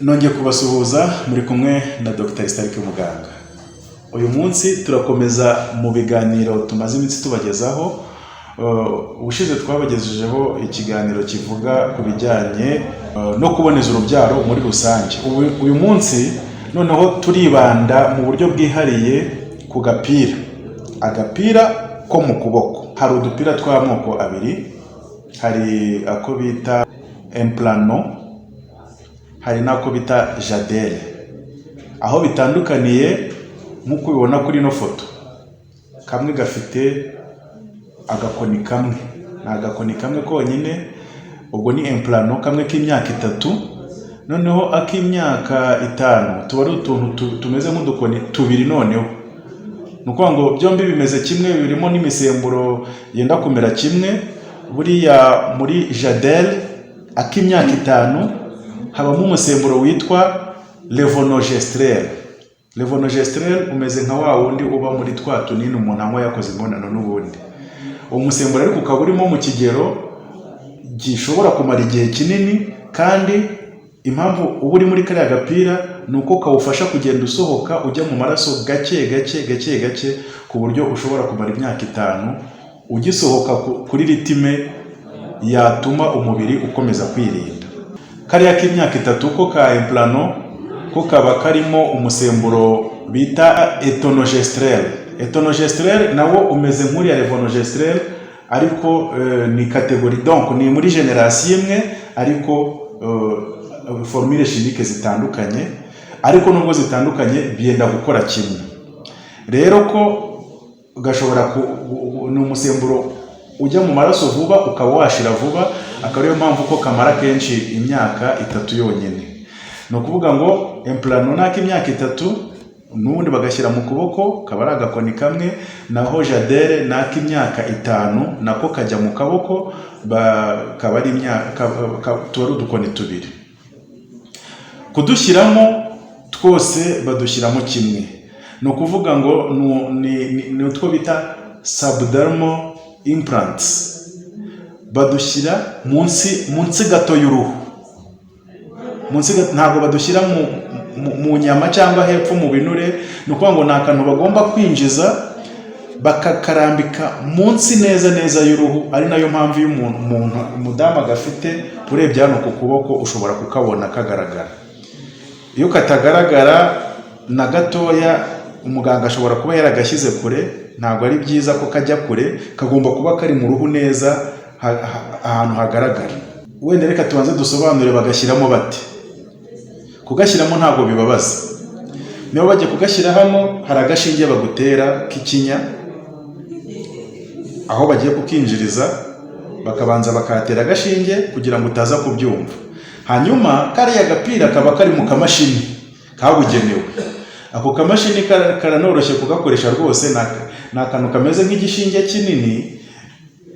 Nongeye kubasuhuza, muri kumwe na Dr. Stark Muganga. Uyu munsi turakomeza mu biganiro tumaze iminsi tubagezaho. Ubushize twabagejejeho ikiganiro kivuga ku bijyanye no kuboneza urubyaro muri rusange. Uyu munsi noneho turibanda mu buryo bwihariye ku gapira, agapira ko mu kuboko. Hari udupira tw'amoko abiri: hari ako bita Implanon, hari n'ako bita Jadelle. Aho bitandukaniye, nk'uko ubibona kuri ino foto, kamwe gafite agakoni kamwe, ni agakoni kamwe konyine, ubwo ni Implanon, kamwe k'imyaka 3. Noneho ak'imyaka 5 tuba ari utuntu tumeze nk'udukoni tubiri. Noneho ni ukuvuga ngo byombi bimeze kimwe, birimo n'imisemburo yenda kumera kimwe. Buriya muri Jadelle ak'imyaka 5 habamo umusemburo witwa levonorgestrel. Levonorgestrel umeze nka wa wundi uba muri twa tunini umuntu anywa yakoze imibonano n'ubundi. Uwo musemburo ariko ukaba urimo mu kigero gishobora kumara igihe kinini, kandi impamvu uba uri muri kariya gapira ni uko kawufasha kugenda usohoka ujya mu maraso gake gake gake gake, ku buryo ushobora kumara imyaka 5 ugisohoka kuri rythme yatuma umubiri ukomeza kwirinda. Kariya k'imyaka 3 ko ka Implanon ko kaba karimo umusemburo bita etonogestrel. Etonogestrel nawo umeze nk'uriya levonorgestrel, ariko ni catégorie, donc ni muri génération imwe, ariko formule chimique zitandukanye, ariko nubwo zitandukanye byenda gukora kimwe. Rero ko gashobora ni umusemburo ujya mu maraso vuba, ukaba washira vuba, akaba ariyo mpamvu ko kamara kenshi imyaka 3 yonyine. Ni ukuvuga ngo Implanon ni ak'imyaka 3, n'ubundi bagashyira mu kuboko, kaba ari agakoni kamwe, naho Jadelle ni ak'imyaka 5, nako kajya mu kaboko, kaba ari imyaka, tuba ari udukoni tubiri. Kudushyiramo twose badushyiramo kimwe, ni ukuvuga ngo ni utwo bita subdermal implants, badushyira munsi gato y'uruhu, munsi ntabwo badushyira mu nyama cyangwa hepfo mu binure. Ni ukuvuga ngo ni akantu bagomba kwinjiza bakakarambika munsi neza neza y'uruhu, ari nayo mpamvu iyo umuntu umudamu agafite, urebye hano ku kuboko ushobora kukabona kagaragara. Iyo katagaragara na gatoya, umuganga ashobora kuba yaragashyize kure. Ntabwo ari byiza ko kajya kure, kagomba kuba kari mu ruhu neza, ahantu hagaragara. Wenda reka tubanze dusobanure bagashyiramo bate. Kugashyiramo ntabwo bibabaza. Niba bagiye kugashyira hano, hari agashinge bagutera k'ikinya aho bagiye kukinjiriza, bakabanza bakahatera agashinge kugira ngo utaza kubyumva. Hanyuma kariya gapira kaba kari mu kamashini kabugenewe. Ako kamashini karanoroshye kugakoresha rwose, ni akantu kameze nk'igishinge kinini,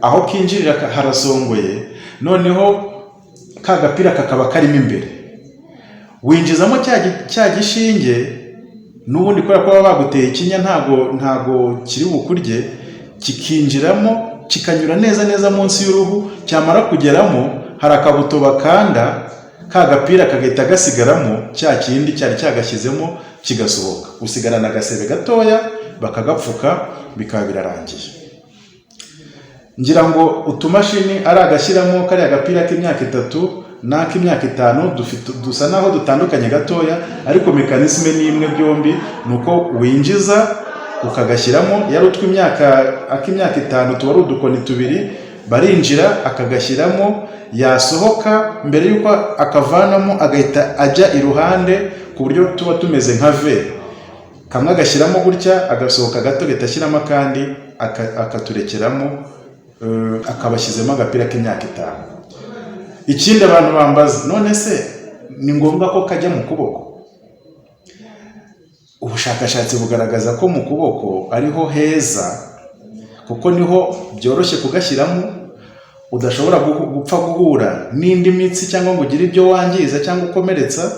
aho kinjirira harasongoye, noneho ka gapira kakaba karimo imbere. Winjizamo cya gishinge n'ubundi, kubera ko baba baguteye ikinya, ntago kiri bukurye, kikinjiramo kikanyura neza neza munsi y'uruhu. Cyamara kugeramo, hari akabuto bakanda, ka gapira kagahita gasigaramo, cya kindi cyari cyagashyizemo kigasohoka, usigarana agasebe gatoya, bakagapfuka, bikaba birarangiye. Ngira ngo utumashini ari agashyiramo kariya gapira k'imyaka 3 n'ak'imyaka 5 dufite dusa naho dutandukanye gatoya, ariko mécanisme ni imwe. Byombi ni uko winjiza ukagashyiramo. Yari utw'imyaka, ak'imyaka 5 tuba ari udukoni tubiri, barinjira akagashyiramo, yasohoka mbere y'uko akavanamo agahita ajya iruhande, ku buryo tuba tumeze nka V. Kamwe agashyiramo gutya, agasohoka gato, agahita ashyiramo akandi, akaturekeramo, akabashyizemo agapira k'imyaka 5. Ikindi abantu bambaza: none se ni ngombwa ko kajya mu kuboko? Ubushakashatsi bugaragaza ko mu kuboko ariho heza, kuko niho byoroshye kugashyiramo, udashobora gupfa guhura n'indi mitsi cyangwa ngo ugire ibyo wangiza cyangwa ukomeretsa.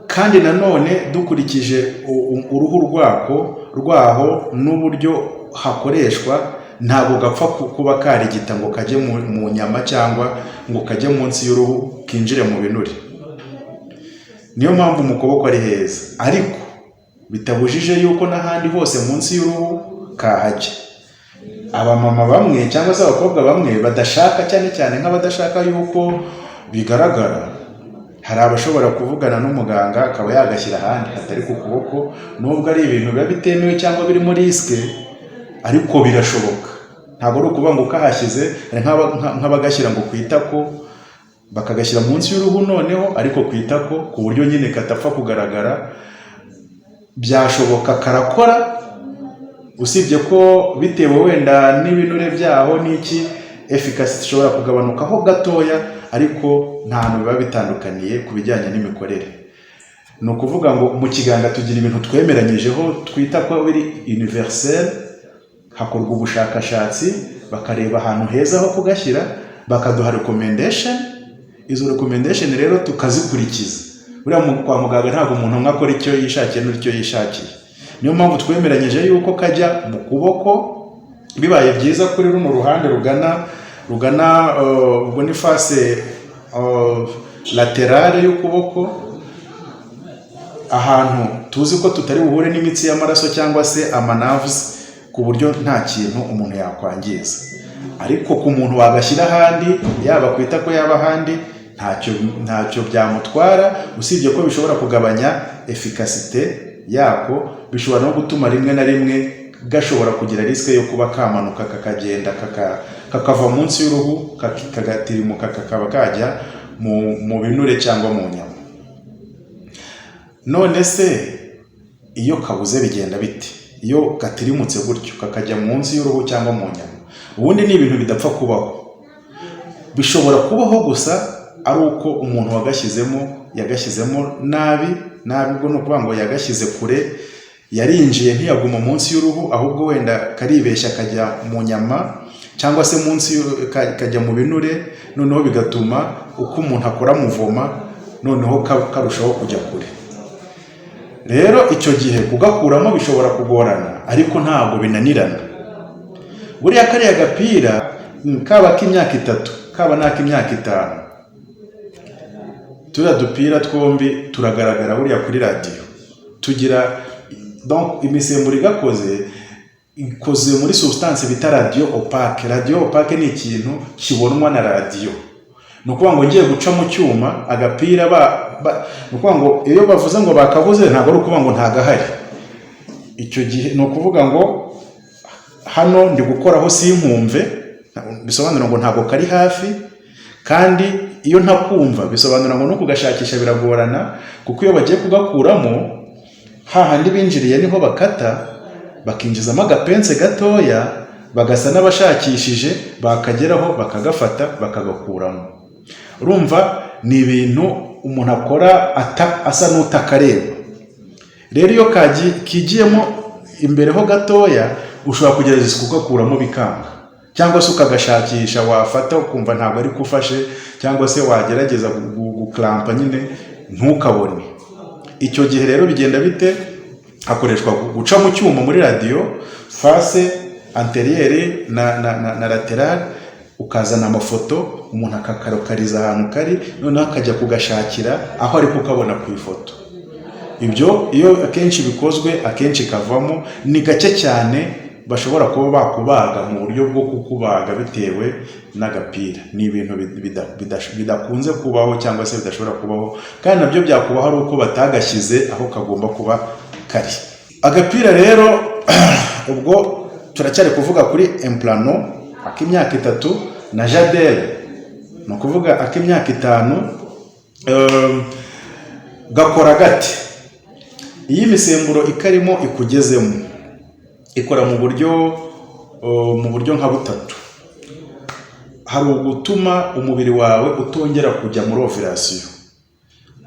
Kandi nanone dukurikije uruhu rwako rwaho n'uburyo hakoreshwa, ntabwo gapfa kuba karigita ngo kajye mu nyama cyangwa ngo kajye munsi y'uruhu kinjire mu binure. Niyo mpamvu mu kuboko ari heza, ariko bitabujije yuko n'ahandi hose munsi y'uruhu kahajya. Abamama bamwe cyangwa se abakobwa bamwe badashaka, cyane cyane nk'abadashaka yuko bigaragara, hari abashobora kuvugana n'umuganga akaba yagashyira ahandi hatari ku kuboko, nubwo ari ibintu biba bitemewe cyangwa birimo risque, ariko birashoboka. Ntabwo ari ukuvuga ngo ukahashyize. Hari nk'abagashyira ngo ku itako, bakagashyira munsi y'uruhu noneho ariko ku itako, ku buryo nyine katapfa kugaragara. Byashoboka, karakora, usibye ko bitewe wenda n'ibinure byaho n'iki, efficacy ishobora kugabanukaho gatoya, ariko nta hantu biba bitandukaniye ku bijyanye n'imikorere. Ni ukuvuga ngo mu kiganga tugira ibintu twemeranyijeho twita ko biri universel. Hakorwa ubushakashatsi, bakareba ahantu heza ho kugashyira, bakaduha recommendation. Izo recommendation rero tukazikurikiza. Buriya kwa muganga ntabwo umuntu umwe akora icyo yishakiye n'icyo yishakiye. Niyo mpamvu twemeranyije yuko kajya mu kuboko, bibaye byiza kuri runo ruhande rugana, ubwo ni face latérale y'ukuboko, ahantu tuzi ko tutari buhure n'imitsi y'amaraso cyangwa se ama nerves, ku buryo nta kintu umuntu yakwangiza. Ariko ku muntu wagashyira ahandi, yaba ku itako, yaba ahandi, ntacyo byamutwara, usibye ko bishobora kugabanya efficacité yako. Bishobora no gutuma rimwe na rimwe gashobora kugira risque yo kuba kamanuka, kakagenda, kakava munsi y'uruhu, kagatirimuka, kakaba kajya mu binure cyangwa mu nyama. None se iyo kabuze bigenda bite? Iyo gatirimutse gutyo kakajya munsi y'uruhu cyangwa mu nyama, ubundi ni ibintu bidapfa kubaho. Bishobora kubaho gusa ari uko umuntu wagashyizemo yagashyizemo nabi nabi. Ubwo ni ukuvuga ngo yagashyize kure, yarinjiye, ntiyaguma munsi y'uruhu, ahubwo wenda karibeshya kajya mu nyama cyangwa se munsi kajya mu binure, noneho bigatuma uko umuntu akora mouvement noneho karushaho kujya kure. Rero icyo gihe kugakuramo bishobora kugorana, ariko ntabwo binanirana. Buriya kariya gapira, kaba k'imyaka 3, kaba n'ak'imyaka 5, turiya dupira twombi turagaragara buriya kuri radiyo. Tugira donc imisemburo igakoze, ikoze muri substance bita radio opaque. Radio opaque ni ikintu kibonwa na radiyo. Ni ukuvuga ngo ngiye guca mu cyuma agapira ni ukuvuga ngo iyo bavuze ngo bakabuze, ntabwo ari ukuvuga ngo ntagahari. Icyo gihe ni ukuvuga ngo hano ndi gukoraho sinkumve, bisobanura ngo ntabwo kari hafi. Kandi iyo ntakumva, bisobanura ngo no kugashakisha biragorana, kuko iyo bagiye kugakuramo, hahandi binjiriye niho bakata, bakinjizamo agapense gatoya, bagasa n'abashakishije, bakageraho bakagafata, bakagakuramo. Urumva ni ibintu umuntu akora asa n'utakareba. Rero iyo kigiyemo imbere ho gatoya, ushobora kugerageza kugakuramo bikanga, cyangwa se ukagashakisha, wafata ukumva ntabwo ari ufashe, cyangwa se wagerageza guclampa nyine ntukabone. Icyo gihe rero bigenda bite? Hakoreshwa guca mu cyuma muri radiyo, face antérieure na latérale, ukazana amafoto, umuntu akakalokaliza ahantu kari, noneho akajya kugashakira aho ari kukabona ku ifoto. Ibyo iyo akenshi bikozwe, akenshi kavamo. Ni gake cyane bashobora kuba bakubaga mu buryo bwo kukubaga bitewe n'agapira. Ni ibintu bidakunze kubaho cyangwa se bidashobora kubaho, kandi nabyo byakubaho ari uko batagashyize aho kagomba kuba kari. Agapira rero, ubwo turacyari kuvuga kuri Implanon ak'imyaka 3 na Jadelle, ni ukuvuga ak'imyaka 5. Gakora gate? Iyo imisemburo ikarimo ikugezemo, ikora mu buryo nka butatu. Hari ugutuma umubiri wawe utongera kujya muri ovulation.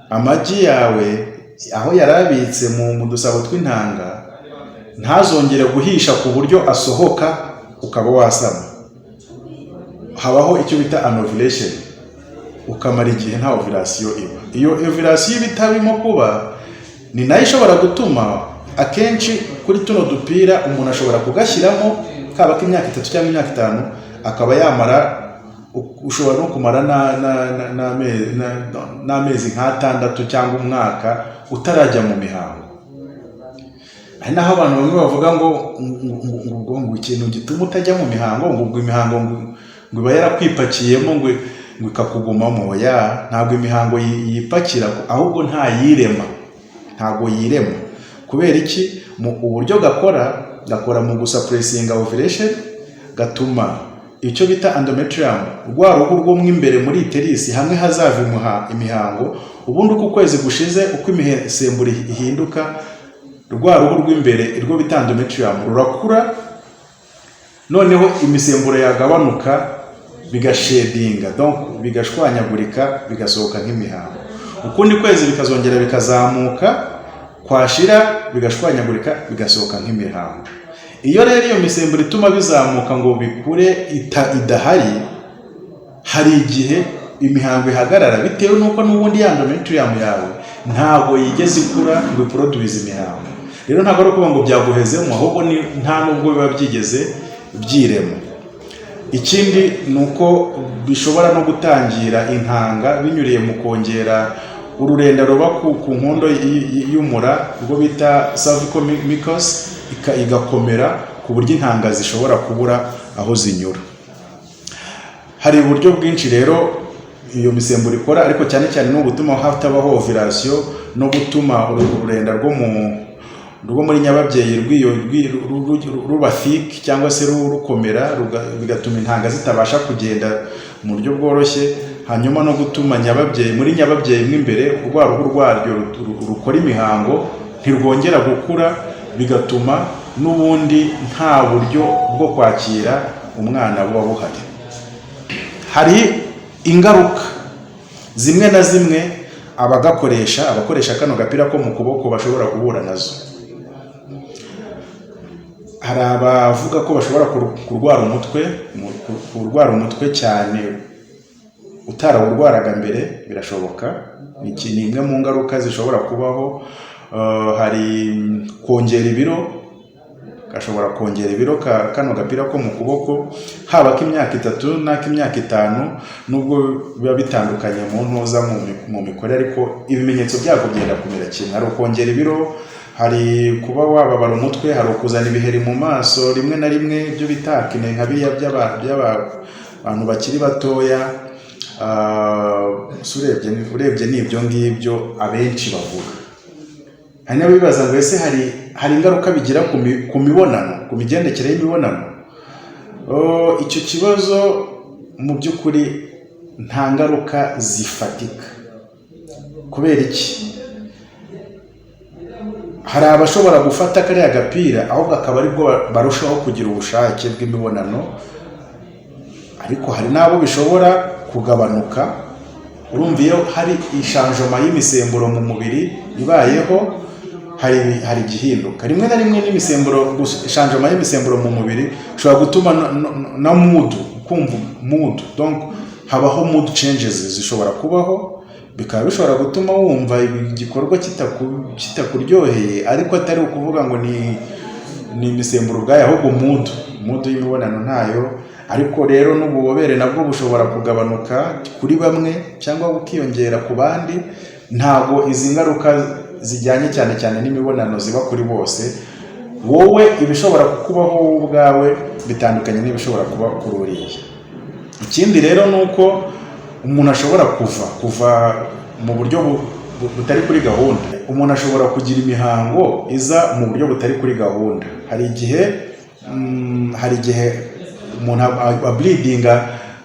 Amagi yawe aho yari abitse mu dusabo tw'intanga ntazongere guhisha ku buryo asohoka ukaba wasama. Habaho icyo bita anovulation, ukamara igihe nta ovulation iba. Iyo ovulation iba itabimo kuba, ni nayo ishobora gutuma akenshi kuri tuno dupira umuntu ashobora kugashyiramo, kaba k'imyaka 3 cyangwa imyaka 5, akaba yamara Ushobora no kumara n'amezi nk'atandatu cyangwa umwaka utarajya mu mihango. Hari n'aho abantu bamwe bavuga ngo ikintu gituma utajya mu mihango, ngo ubwo imihango ngo iba yarakwipakiyemo, ngo ikakugumamo. Oya, ntabwo imihango yipakira, ahubwo ntayirema, ntabwo yirema. Kubera iki? Mu uburyo gakora mu gusuppressinga ovulation, gatuma icyo bita endometrium, rwa ruhu rwo mo imbere muri uterus hamwe hazava imihango. Ubundi uko ukwezi gushize, uko imisemburo ihinduka, rwa ruhu rw'imbere, rwo bita endometrium, rurakura. Noneho imisemburo yagabanuka, bigasheddinga, donc bigashwanyagurika, bigasohoka nk'imihango. Ukundi kwezi bikazongera bikazamuka, kwashira bigashwanyagurika, bigasohoka nk'imihango. Iyo rero iyo misemburo ituma bizamuka ngo bikure idahari, hari igihe imihango ihagarara, bitewe n'uko n'ubundi ya endometrium yawe ntabwo yigeze ikura ngo iproduce imihango. Rero ntabwo ari ukuvuga ngo byaguhezemo, ahubwo ni nta nubwo biba byigeze byirema. Ikindi ni uko bishobora no gutangira intanga binyuriye mu kongera ururenda ruba ku nkondo y'umura, rwo bita cervical mucus, igakomera ku buryo intanga zishobora kubura aho zinyura. Hari uburyo bwinshi rero iyo misemburo ikora, ariko cyane cyane ni ugutuma hatabaho ovulation no gutuma ururenda rwo muri nyababyeyi ruba thick cyangwa se rukomera, bigatuma intanga zitabasha kugenda mu buryo bworoshye. Hanyuma no gutuma nyababyeyi, muri nyababyeyi mo imbere, rwa ruhu rwaryo rukora imihango ntirwongera gukura, bigatuma n'ubundi nta buryo bwo kwakira umwana buba buhari. Hari ingaruka zimwe na zimwe abagakoresha, abakoresha kano gapira ko mu kuboko, bashobora guhura nazo. Hari abavuga ko bashobora kurwara umutwe, kurwara umutwe cyane utarawurwaraga mbere, birashoboka. Ni imwe mu ngaruka zishobora kubaho. Hari kongera ibiro, gashobora kongera ibiro kano gapira ko mu kuboko, haba k'imyaka 3 n'ak'imyaka 5, nubwo biba bitandukanye mu ntuza mu mikorere, ariko ibimenyetso byabwo byenda kumera kimwe. Hari ukongera ibiro, hari kuba wababara umutwe, hari ukuzana ibiheri mu maso rimwe na rimwe, ibyo bita acne, nka biriya by'abantu bakiri batoya. Urebye ni ibyo ngibyo abenshi bavuga. Hari n'abibaza ngo ese hari ingaruka bigira ku mibonano, ku migendekere y'imibonano? Oh, icyo kibazo mu by'ukuri nta ngaruka zifatika. Kubera iki? Hari abashobora gufata kariya gapira, ahubwo akaba aribwo barushaho kugira ubushake bw'imibonano, ariko hari n'abo bishobora kugabanuka. Urumva, iyo hari ichangement y'imisemburo mu mubiri ibayeho, hari igihinduka rimwe na rimwe n'imisemburo. Changement y'imisemburo mu mubiri ishobora gutuma na mood, kumva mood, donc habaho mood changes zishobora kubaho, bikaba bishobora gutuma wumva igikorwa kitakuryoheye, ariko atari ukuvuga ngo ni imisemburo ubwayo, ahubwo mood y'imibonano ntayo. Ariko rero n'ububobere nabwo bushobora kugabanuka kuri bamwe cyangwa bukiyongera ku bandi. Ntabwo izi ngaruka zijyanye cyane cyane n'imibonano ziba kuri bose. Wowe ibishobora kukubaho wowe ubwawe bitandukanye n'ibishobora kuba kuri uriya. Ikindi rero ni uko umuntu ashobora kuva mu buryo butari kuri gahunda. Umuntu ashobora kugira imihango iza mu buryo butari kuri gahunda. Hari igihe umuntu ableedinga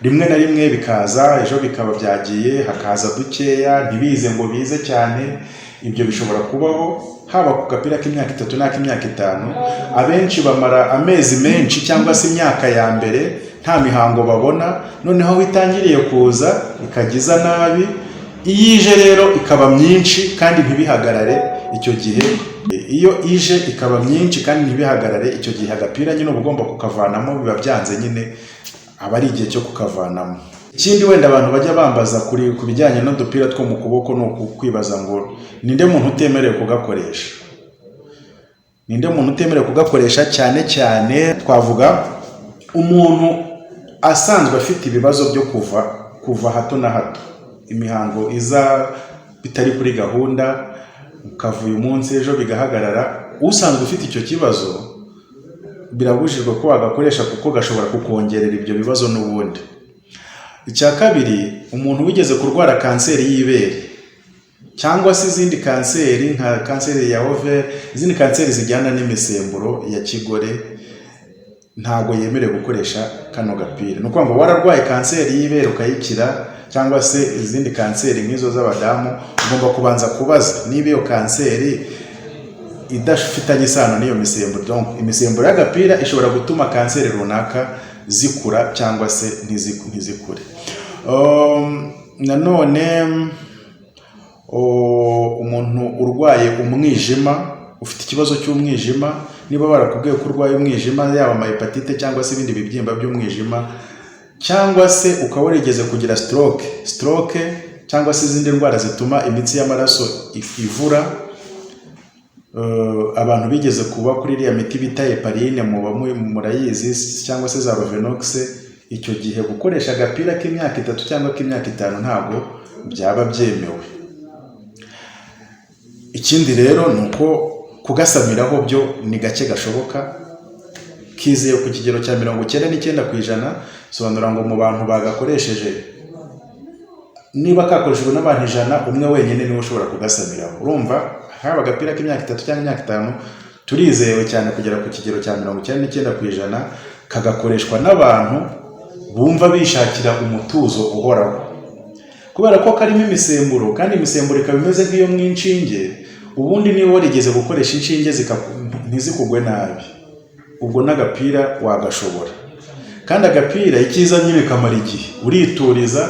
rimwe na rimwe, bikaza ejo bikaba byagiye, hakaza dukeya, ntibize ngo bize cyane. Ibyo bishobora kubaho haba ku gapira k'imyaka 3 n'ak'imyaka 5. Abenshi bamara amezi menshi cyangwa se imyaka ya mbere nta mihango babona, noneho aho itangiriye kuza ikajya iza nabi. Iyo ije rero ikaba myinshi kandi ntibihagarare, icyo gihe, iyo ije ikaba myinshi kandi ntibihagarare, icyo gihe agapira nyine uba ugomba kukavanamo. Biba byanze nyine, aba ari igihe cyo kukavanamo. Ikindi wenda abantu bajya bambaza ku bijyanye n'udupira two mu kuboko ni ukwibaza ngo ninde muntu utemerewe kugakoresha? Ninde muntu utemerewe kugakoresha? Cyane cyane twavuga umuntu asanzwe afite ibibazo byo kuva hato na hato, imihango iza bitari kuri gahunda, ukava uyu munsi ejo bigahagarara, usanzwe ufite icyo kibazo birabujijwe ko wagakoresha kuko gashobora kukongerera ibyo bibazo n'ubundi. Icya kabiri, umuntu wigeze kurwara kanseri y'ibere cyangwa se izindi kanseri nka kanseri ya ovaire, izindi kanseri zijyana n'imisemburo ya kigore, ntabwo yemerewe gukoresha kano gapira. Ni ukuvuga ngo wararwaye kanseri y'ibere ukayikira, cyangwa se izindi kanseri nk'izo z'abadamu, ugomba kubanza kubaza niba iyo kanseri idafitanye isano n'iyo misemburo. Donc imisemburo y'agapira ishobora gutuma kanseri runaka zikura cyangwa se ntizikure. Nanone umuntu urwaye umwijima, ufite ikibazo cy'umwijima, niba barakubwiye ko urwaye umwijima, yaba ama hépatite cyangwa se ibindi bibyimba by'umwijima, cyangwa se ukaba warigeze kugira stroke cyangwa se izindi ndwara zituma imitsi y'amaraso ivura, abantu bigeze kuba kuri iriya miti bita héparine, muba murayizi, cyangwa se za Lovenox, icyo gihe gukoresha agapira k'imyaka 3 cyangwa k'imyaka 5 ntabwo byaba byemewe. Ikindi rero ni uko kugasamiraho byo ni gake gashoboka, kizewe ku kigero cya 99%. Sobanura ngo mu bantu bagakoresheje, niba kakoreshejwe n'abantu 100, umwe wenyine niwe ushobora kugasamiraho. Urumva haba agapira k'imyaka 3 cyangwa imyaka 5, turizewe cyane kugera ku kigero cya 99%, kagakoreshwa n'abantu bumva bishakira umutuzo uhoraho, kubera ko karimo imisemburo, kandi imisemburo ikaba imeze nk'iyo mu inshinge. Ubundi niba warigeze gukoresha inshinge ntizikugwe nabi, ubwo n'agapira wagashobora. Kandi agapira icyiza nyine kamara igihe, urituriza,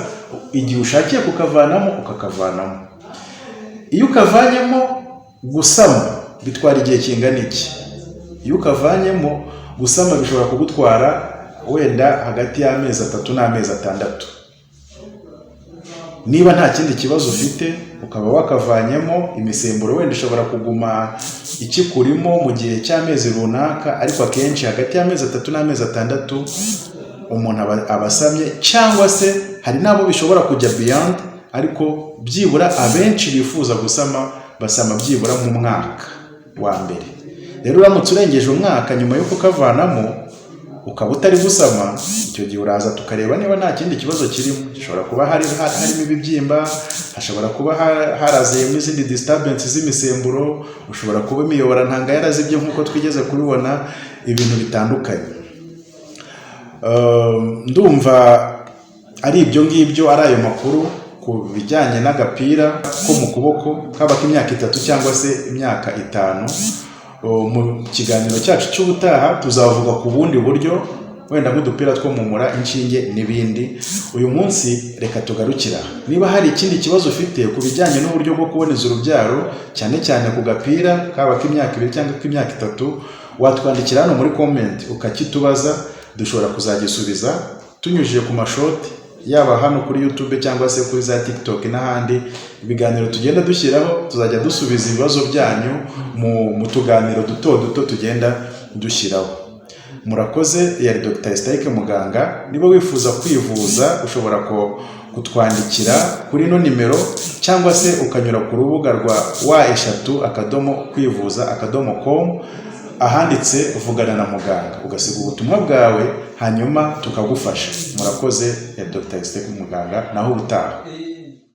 igihe ushakiye kukavanamo ukakavanamo. Iyo ukavanyemo, gusama bitwara igihe kingana iki? Iyo ukavanyemo, gusama bishobora kugutwara wenda hagati y'amezi 3 n'amezi 6. Niba nta kindi kibazo ufite, ukaba wakavanyemo, imisemburo wenda ishobora kuguma ikikurimo mu gihe cy'amezi runaka, ariko akenshi hagati y'amezi 3 n'amezi 6 umuntu aba asamye, cyangwa se hari n'abo bishobora kujya beyond, ariko byibura abenshi bifuza gusama basama byibura mu mwaka wa mbere. Rero uramutse urengeje umwaka nyuma yo kukavanamo ukaba utari gusama, icyo gihe uraza tukareba niba nta kindi kibazo kirimo. Gishobora kuba harimo ibibyimba, hashobora kuba haraziyemo izindi disturbance z'imisemburo, ushobora kuba imiyoborantanga yarazibye nk'uko twigeze kubibona, ibintu bitandukanye. Ndumva ari ibyo ngibyo, ari ayo makuru ku bijyanye n'agapira ko mu kuboko, kaba k'imyaka 3 cyangwa se imyaka 5. Mu kiganiro cyacu cy'ubutaha tuzavuga ku bundi buryo, wenda nk'udupira two mu mura, inshinge n'ibindi. Uyu munsi reka tugarukira. Niba hari ikindi kibazo ufite ku bijyanye n'uburyo bwo kuboneza urubyaro, cyane cyane ku gapira kaba k'imyaka 2 cyangwa k'imyaka 3, watwandikira hano muri comment ukakitubaza, dushobora kuzagisubiza tunyujije ku ma short, yaba hano kuri YouTube cyangwa se kuri za TikTok n'ahandi. Ibiganiro tugenda dushyiraho, tuzajya dusubiza ibibazo byanyu mu tuganiro duto duto tugenda dushyiraho. Murakoze. Yari Dr Stike muganga. Niba wifuza kwivuza, ushobora kutwandikira kuri ino nimero, cyangwa se ukanyura ku rubuga rwa w3.kwivuza.com, ahanditse "Vugana na muganga", ugasiga ubutumwa bwawe, hanyuma tukagufasha. Murakoze. Ya Dr Stike muganga, naho ubutaha.